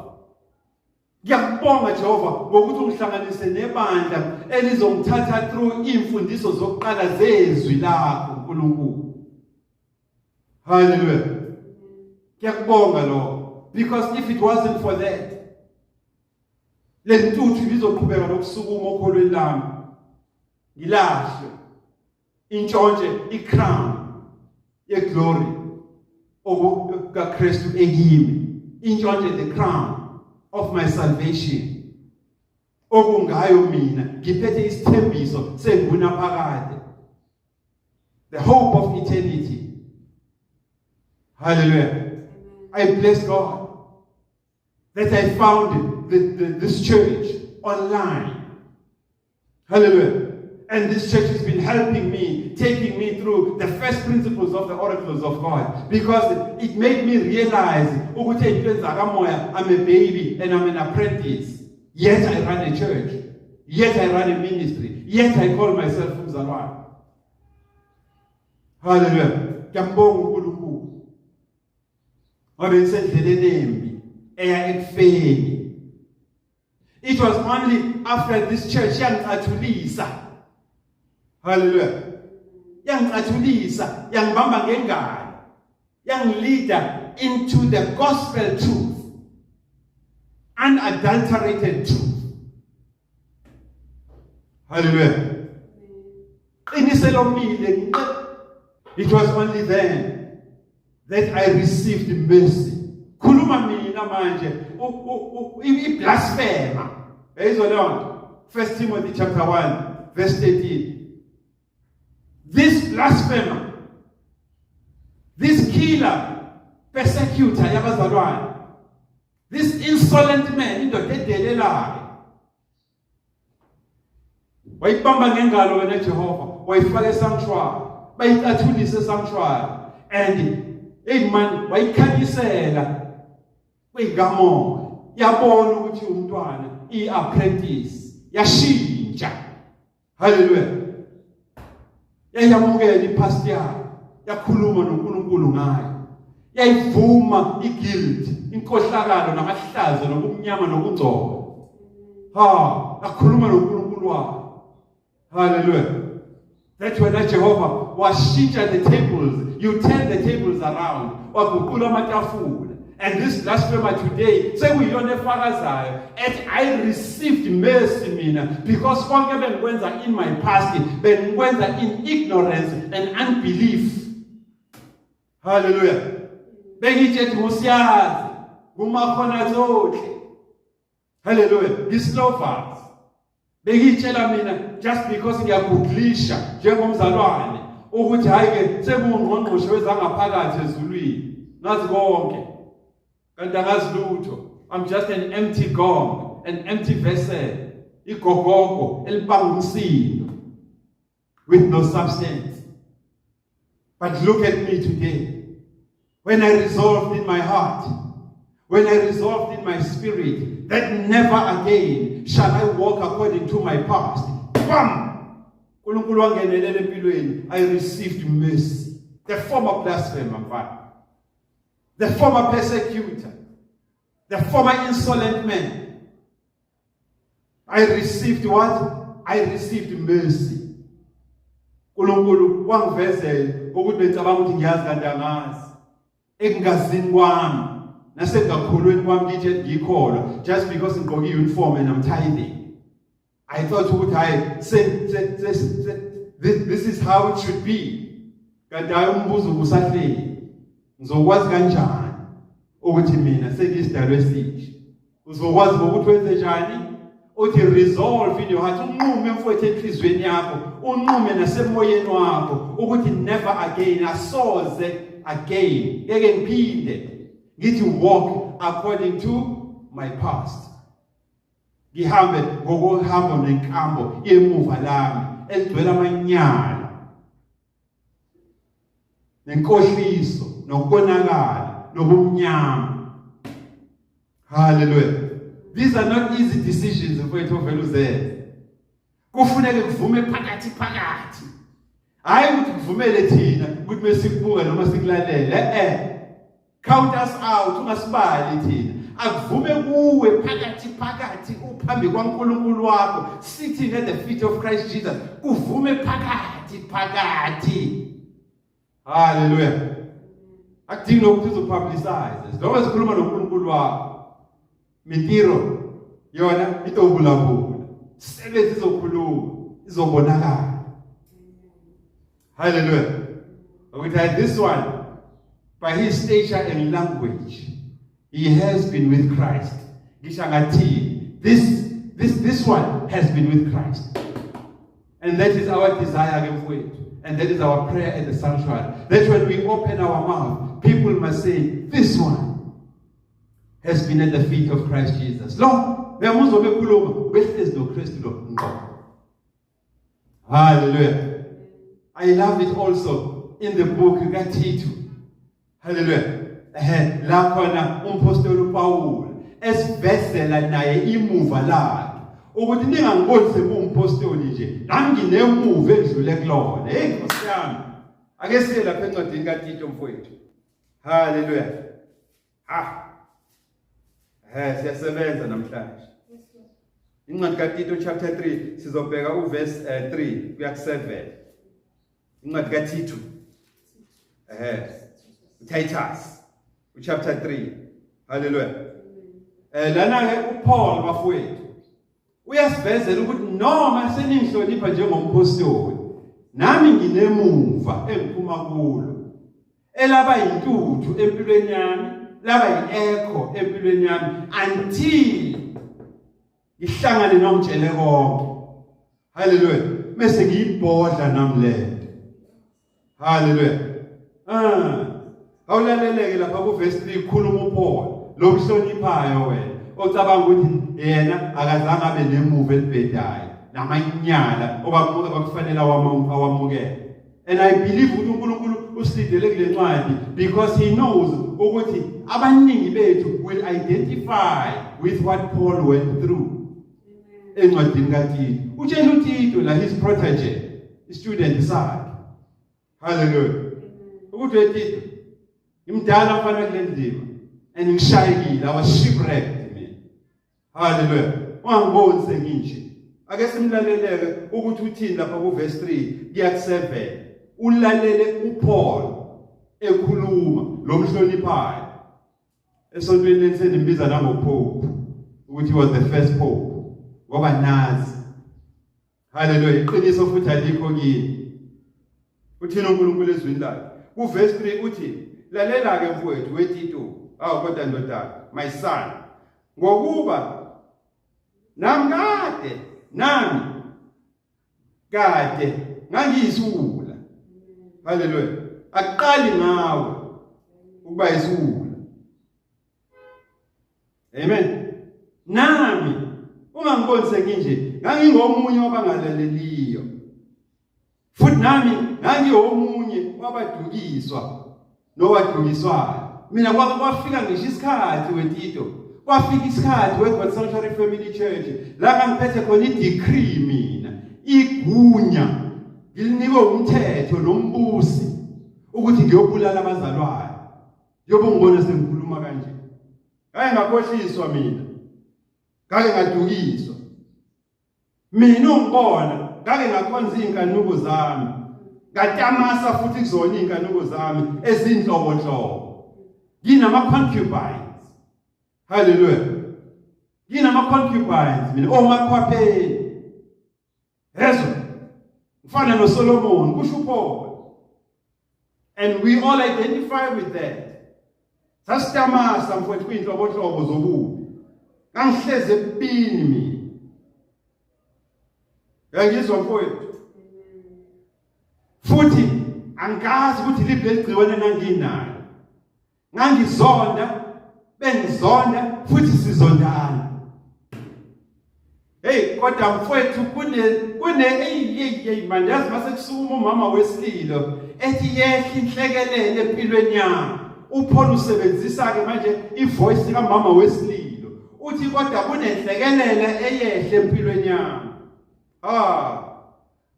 Ngiyakubonga, Jehova, ngokuthi ungihlanganise nebandla elizongithatha through imfundiso zokuqala zezwi lakho, uNkulunkulu. Hallelujah. Ngiyakubonga lokho, because if it wasn't for that, le ntuthu ibizoqhubeka nokusukuma okholweni lami, ngilahlwe, intshontshe icrown yeglory kaKristu ekimi, intshontshe the crown of my salvation okungayo mina ngiphethe isithembiso sengunaphakade, the hope of eternity. Hallelujah. I bless God that I found this church online. Hallelujah. And this church has been helping me, taking me through the first principles of the oracles of God. Because it made me realize, ukuthi ey'ntweni zakamoya, I'm a baby and I'm an apprentice. Yet I run a church. Yet I run a ministry. Yet I call myself umzalwane. Hallelujah. Ngiyambonga uNkulunkulu. Ngoba ngisendleleni embi eya ekufeni. It was only after this church yangicathulisa. Hallelujah. Yangicathulisa, yangibamba ngengalo. Yangileada into the gospel truth. Unadulterated truth. Hallelujah. Qiniso lomile nqe. It was only then that I received mercy. Khuluma mina manje i-blasphemer. Yayizwa leyo nto. First Timothy chapter 1 verse 13. This blasphemer, this killer, persecutor yabazalwane, this insolent man, indoda edelelayo. Wayibamba ngengalo wena Jehova, wayifaka esanctuary, bayicathulisa esanctuary, and hey man, wayikhanyisela kweyikamoya, yabona ukuthi umntwana i-apprentice, yashintsha. Haleluya. Yayamukela ipast yayo, yakhuluma noNkulunkulu ngayo, yayivuma iguilt, inkohlakalo namahlazo nobumnyama nokungcola. Ha, yakhuluma noNkulunkulu wayo. Hallelujah. That wena Jehova washintsha the tables, you turn the tables around, waguqula amatafula. And this blasphemer today sekuyiyona efakazayo ethi, "I received mercy mina because konke bengikwenza in my past bengikwenza in ignorance and unbelief." Hallelujah. Bengitshethi ngusiyazi ngumakhona zohle. Hallelujah. Ngislovers. Bengitshela mina just because ngiyagooglisha njengomzalwane ukuthi hayi ke sengungqongqoshe wezangaphakathi ezulwini. Ngazi konke. Kanti angazi lutho. I'm just an empty gong, an empty vessel. Igogogo elibanga umsindo with no substance. But look at me today. When I resolved in my heart, when I resolved in my spirit that never again shall I walk according to my past. Bam! uNkulunkulu wangenelela empilweni. I received mercy. The former blasphemer, mfana. The former persecutor. The former insolent man. I received what? I received mercy. uNkulunkulu wangivezela ukuthi bengicabanga ukuthi ngiyazi kanti angazi. Ekungazini kwami nasengakholweni kwami ngithi ngikholwa just because ngigqoke i-uniform and I'm tithing. I thought ukuthi hayi this is how it should be. Kanti hayi, umbuzo ubusahleli. Ngizokwazi kanjani ukuthi mina sengiyisidalwa esisha? Uzokwazi ngokuthi wenze njani? Uthi resolve in your heart, unqume mfowethu enhliziyweni yakho, unqume nasemoyeni wakho ukuthi never again, asoze again, ngeke ngiphinde ngithi walk according to my past. Ngihambe ngokuhamba nenkambo yemuva lami eligcwele amanyala nenkohliso nokonakala nobumnyama. Hallelujah. These are not easy decisions, mfowethu, ovela uzenze. Kufuneke kuvume phakathi phakathi, hayi ukuthi kuvumele thina ukuthi mesikubuka noma sikulalele. Count us out, ungasibali thina. Akuvume kuwe phakathi phakathi, uphambi kwaNkulunkulu wakho, sitting at the feet of Christ Jesus. Kuvume phakathi phakathi. Hallelujah. Akudingi nokuthi uzopublicize noma sikhuluma noNkulunkulu wakho. Mintiro yona itobulabula, sebenzi izokhuluma, izobonakala. Hallelujah. Ukuthi this one, by his stature and language, he has been with Christ. Ngisho ngathi this one has been with Christ. And that is our desire ke mfowethu, and that is our prayer at the sanctuary, that when we open our mouth, people must say, "This one has been at the feet of Christ Jesus." Lo uyamuzwa bekhuluma, behlezi noKristu lo ngqo. Hallelujah. I love it also in the book kaTito. Hallelujah. La khona umpostoli uPaul esivezela naye imuva lakhe ukuthi ningangiboni sekuwumpostoli nje, nami nginemuva edlule kulona. Hey Nkosi yami. Ake siye lapha encwadini kaTito, mfowethu. Hallelujah. Ah. Siyasebenza namhlanje. Incwadi kaTito chapter 3, sizobheka uverse 3 kuya ku7. Incwadi kaTito. Titus chapter 3. Hallelujah. Lana ke uPaul, bafowethu, uyasivezela ukuthi noma seningihlonipha njengompostoli, nami nginemuva engiphuma kulo elaba yintuthu empilweni yami, laba yi-echo empilweni yami until ngihlangane nongitshele konke. Haleluya. Bese ngiyibhodla nami lento. Haleluya. Ah, awulaleleke lapha ku verse 3, khuluma uPaul lo mhloniphayo wena ocabanga ukuthi yena akazange abe nemuva elibhedayo namanyala okwakufanele awamukele. And I believe ukuthi uNkulunkulu usilindele kule ncwadi because he knows ukuthi abaningi bethu will identify with what Paul went through. Encwadini kaTito utshela uTito la, his protege, student sakhe, hallelujah, ukuthi uTito, imdala mfana kule ndima and ngishayekile. I was shipwrecked mina. Hallelujah. Wangiboni senginje. Ake simlaleleke ukuthi uthini lapha kuverse 3 kuya ku7. Ulalele uPaul ekhuluma lo mhloniphayo. Esontweni lenisenimbiza nangoPope ukuthi he was the first pope ngoba nazi. Haleluya, iqiniso futhi alikho kini. Uthini uNkulunkulu ezwini lakhe? Kuverse 3 uthi, lalela ke mfowethu weTito, awu kodwa ndodana, my son. Ngokuba nami kade nami kade ngangiyisiwula. Haleluya. Akuqali ngawe ukuba isiwula. Amen. Nami ungangiboni senginje, ngangingomunye wabangalaleliyo. Futhi nami ngangiwomunye wabadukiswa nowadukiswayo. Mina kwafika ngisho isikhathi weTito, kwafika isikhathi we-God Sanctuary Family Church la ngangiphethe khona i-decree mina, igunya ngilinikwe umthetho nombusi ukuthi ngiyobulala abazalwane. Njengoba ungibona sengikhuluma kanje. Ngake ngakhohliswa mina. Ngake ngadukiswa. Mina ungibona ngake ngakhonza izinkanuko zami. Ngatamasa futhi kuzona izinkanuko zami ezinhlobonhlobo. Nginama concubines. Hallelujah. Nginama concubines mina omakhwapheni. Yezwa. Ngifana noSolomon kusho uPaul. And we all identify with that. Sasitamasa mfowethu kwinhlobonhlobo zobubi. Ngangihleze ebubini mina. Uyangizwa mfowethu? Futhi angikazi ukuthi liphi leligciwane enganginalo. Ngangizonda, bengizonda futhi sizondana. Hey kodwa mfowethu kune kune hey hey hey manje yazi mase kusukuma umama wesililo ethi yehla inhlekelele empilweni yami. UPaul usebenzisa ke manje ivoice kamama wesililo. Uthi kodwa kunenhlekelele eyehle empilweni yami. Ah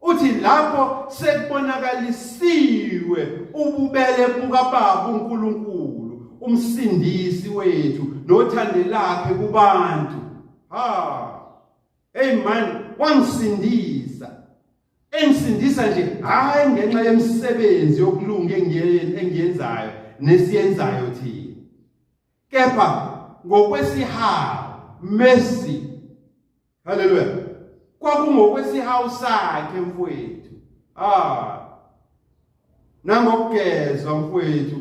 Uthi lapho sekubonakalisiwe ububele bukaBaba uNkulunkulu, umsindisi wethu nothande lakhe kubantu. Ha. Hey man, wangisindisa. Engisindisa nje hayi ngenxa yemisebenzi yokulunga engiyenzayo nesiyenzayo thina. Kepha ngokwesihawu, mercy. Haleluya. Kwakungokwesihawu sakhe mfowethu. Ah. Nangokugezwa mfowethu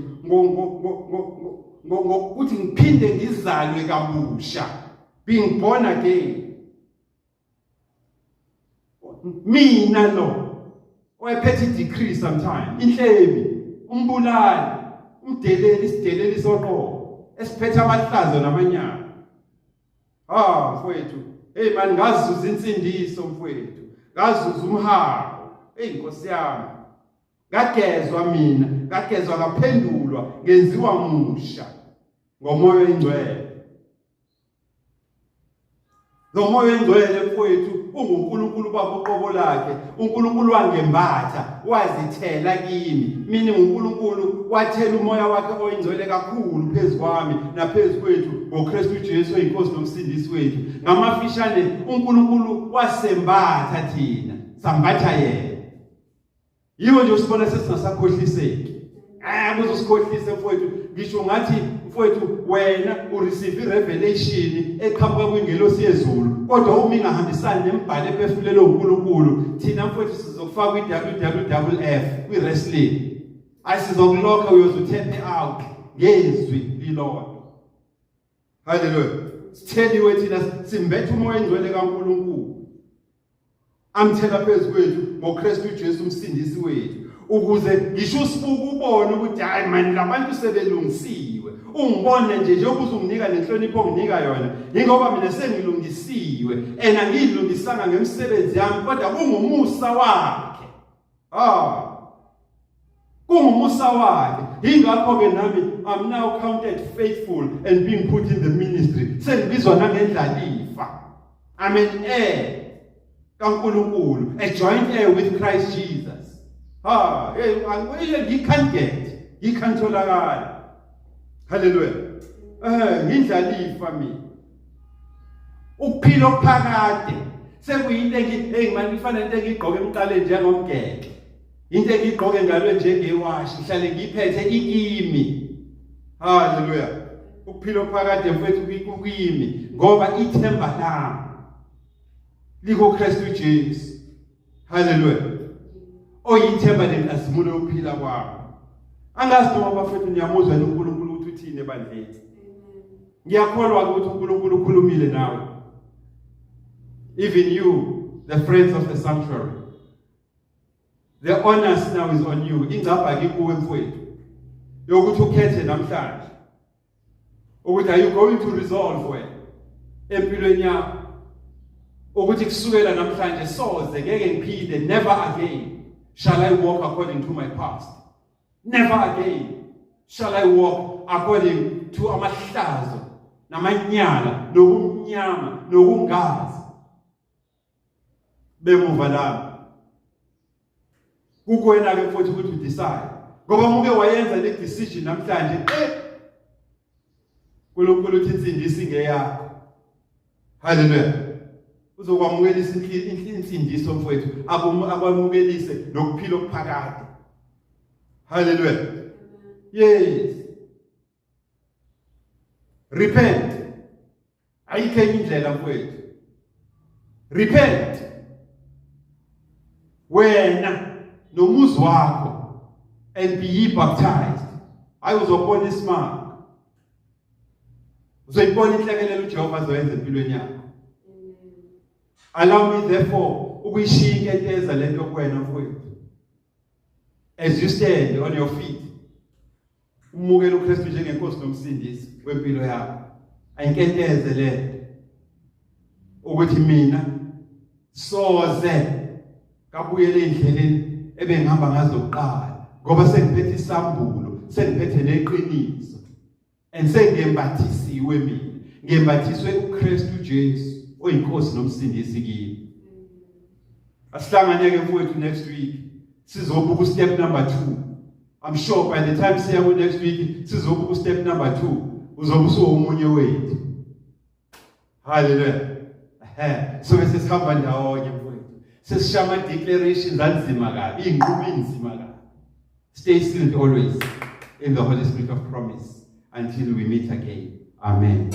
ngokuthi ngiphinde ngizalwe kabusha. Being born again. Mina lo owayephethe i-decree sometime, inhlebi, umbulali, umdeleli, isideleli soqobo esiphethe amahlazo namanyala. Ah mfowethu, hey man ngazuza insindiso mfowethu. Ngazuza umhawu. Hey Nkosi yami. Ngagezwa mina, ngagezwa ngaphendulwa, ngenziwa musha ngomoya oyingcwele. Lo moya oyingcwele mfowethu unguNkulunkulu Baba uqobo lakhe. uNkulunkulu wangembatha wazithela kimi. Mina uNkulunkulu wathela umoya wakhe oyingcwele kakhulu phezu kwami naphezu kwethu ngoKristu Jesu oyinkosi nomsindisi wethu. Ngamafishane uNkulunkulu wasembatha thina, sambatha yena. Yiwo nje usibona sesingasakhohliseki. Eh kuze usikhohlise mfowethu ngisho ngathi mfowethu wena ureceive irevelation eqhamuka kwingelosi yezulu kodwa uma ingahambisani nemibhalo ephefumulelwe uNkulunkulu thina mfowethu sizokufaka kwi-WWF kwi-wrestling ayisizokulokha uyoze uthephe out ngezwi lilodwa. Haleluya. Sitheliwe thina simbethe umoya engcwele kaNkulunkulu. Amthela phezu kwethu ngoKristu Jesu umsindisi wethu ukuze ngisho usibuka ubone ukuthi hayi mani labantu sebelungisiwe ungibone nje njengoba uzunginika nenhlonipho onginika yona yingoba mina sengilungisiwe and angiyilungisanga ngemisebenzi yami kodwa kungumusa wakhe. Ah. Kungumusa wakhe. Yingakho ke nami I'm now counted faithful and being put in the ministry. Sengibizwa nangendlalifa. I'm an heir kaNkulunkulu, a joint heir with Christ Jesus. Ha, hey, you can't get. You can't tholakala. Hallelujah. Eh, ngindlalifa mina. Ukuphila okuphakade. Sekuyinto engimanje ifana into engiyigqoke emqaleni njengomgeke. Into engiyigqoke ngalwe njengewashi, ngihlale ngiyiphethe ikimi. Haleluya. Ukuphila okuphakade mfethu kukimi ngoba ithemba lami likuKristu Jesu. Haleluya. Oyithemba lenkazimulo yokuphila kwami. Angazi noma bafethu niyamuzwa uNkulunkulu ukuthi uthini ebandleni. Ngiyakholwa ukuthi uNkulunkulu ukhulumile nawe. Even you, the friends of the sanctuary. The onus now is on you. Ingcabha kikuwe mfowethu. Yokuthi ukhethe namhlanje. Ukuthi are you going to resolve wena empilweni yakho ukuthi kusukela namhlanje soze ngeke ngiphinde, never again shall I walk according to my past. Never again shall I walk according to amahlazo namanyala nokumnyama nokungazi bemuva lami. Kukuwena ke futhi ukuthi udecide, ngoba muke wayenza le decision namhlanje, uNkulunkulu uthi insindiso ingeyakho. Haleluya. Uzokwamukelisa insindiso mfowethu, akwamukelise nokuphila okuphakade. Haleluya. Yes, repent. Ayikho enye indlela mfowethu. Repent wena nomuzi wakho and be ye baptized. Hayi, uzobona isimanga, uzoyibona inhlekelele uJehova azoyenza empilweni yakho. Allow me therefore ukuyishiya inkenteza lento kuwena mfowethu, as you stand on your feet umukele uKristu njengenkosi nomsindisi wempilo yakho. Ayinkenteze le ukuthi mina soze kabuyele endleleni ebengihamba ngazo kuqala, ngoba sengiphethe isambulo, sengiphethe neqiniso and sengembathisiwe mina, ngembathiswe uKristu Jesu oyinkosi nomsindisi kimi. Asihlangane ke mfowethu next week, sizobuka step number 2. I'm sure by the time siya ku next week sizobuka step number 2, uzobe usuwomunye wethu. Haleluya. So bese sihamba ndawonye mfowethu, sesishaya ama declarations anzima kabi, izinqumo inzima kabi. Stay sealed always in the Holy Spirit of promise until we meet again. Amen.